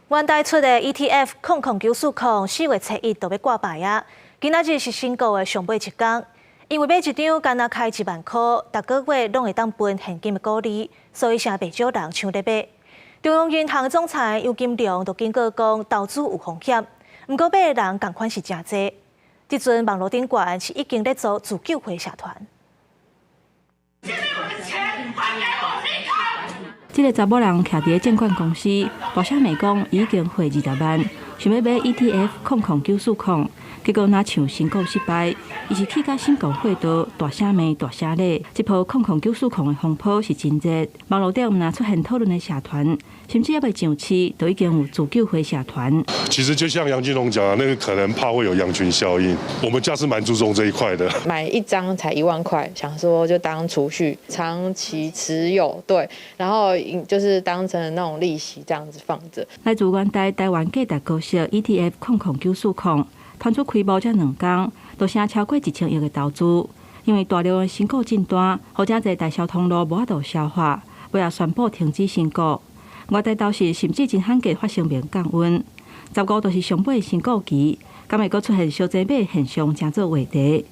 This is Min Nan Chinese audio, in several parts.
元台出的 ETF 空空九四空，4月初1就欲掛牌啊！今仔日是申購的上尾一工，因為買一張干焦開1萬箍，逐個月攏會當分現金的股利，所以誠袂少人搶咧買。中央銀行總裁楊金龍就警告講，投資有風險，毋過買的人仝款是誠濟。這陣網路頂懸是已經咧做自救會社團。現在我的錢還給我立刻！這个查某人徛佇證券公司，大聲罵講已經匯20萬，想欲買 ETF 空空九四空，結果若像申購失敗，伊是氣甲心肝火刀，大聲罵大聲咧。這波空空九四空的風波是真熱，網路頂毋但出現討論的社團，甚至猶未上市，都已經有自救會社團。其實就像楊金龍講的，那個可能怕會有羊群效應，我們家是蠻注重這一塊的。買一張才1萬塊，想說就當儲蓄，長期持有，對，然後就是當成那種利息這樣子放着。來自元台台灣價值高息 ETF 空空九四空，推出開幕才2工，就成超過1000億的投資。因為大量的申購進單，予誠濟代銷通路無法度消化，尾仔宣布停止申購。外台投信甚至真罕見發聲明降溫。15就是上尾申購期，敢會閣出現相濟買現象，成做話題。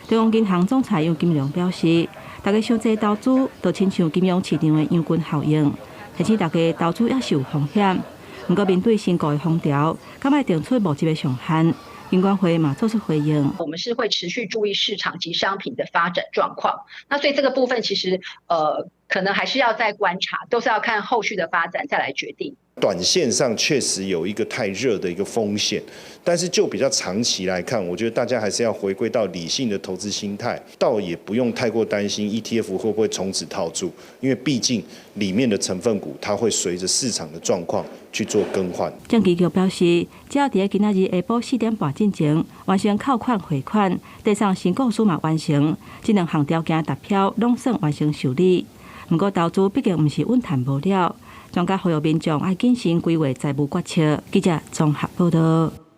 中央銀行總裁楊金龍表示，大家傷濟投資，就親像金融市場的羊群效應，提醒大家投資也是有風險。毋過面對申購的風潮，敢愛定出募集的上限？金管會嘛做出回應。我們是會持續注意市場及商品的發展狀況。那所以這個部分其實，可能還是要再觀察，都是要看後續的發展再來決定。短線上確實有一個太熱的一個風險，但是就比較長期來看，我覺得大家還是要回歸到理性的投資心態，倒也不用太過擔心 ETF 會不會從此套住，因為畢竟裡面的成分股它會隨着市場的狀況去做更換。證機局表示，只要佇今仔日下晡4點半進前完成扣款匯款，遞送申告書嘛完成，這兩項條件達標，攏算完成受理。毋過投資畢竟毋是穩趁無了。專家呼籲民眾愛謹慎規劃財務決策。記者綜合報道。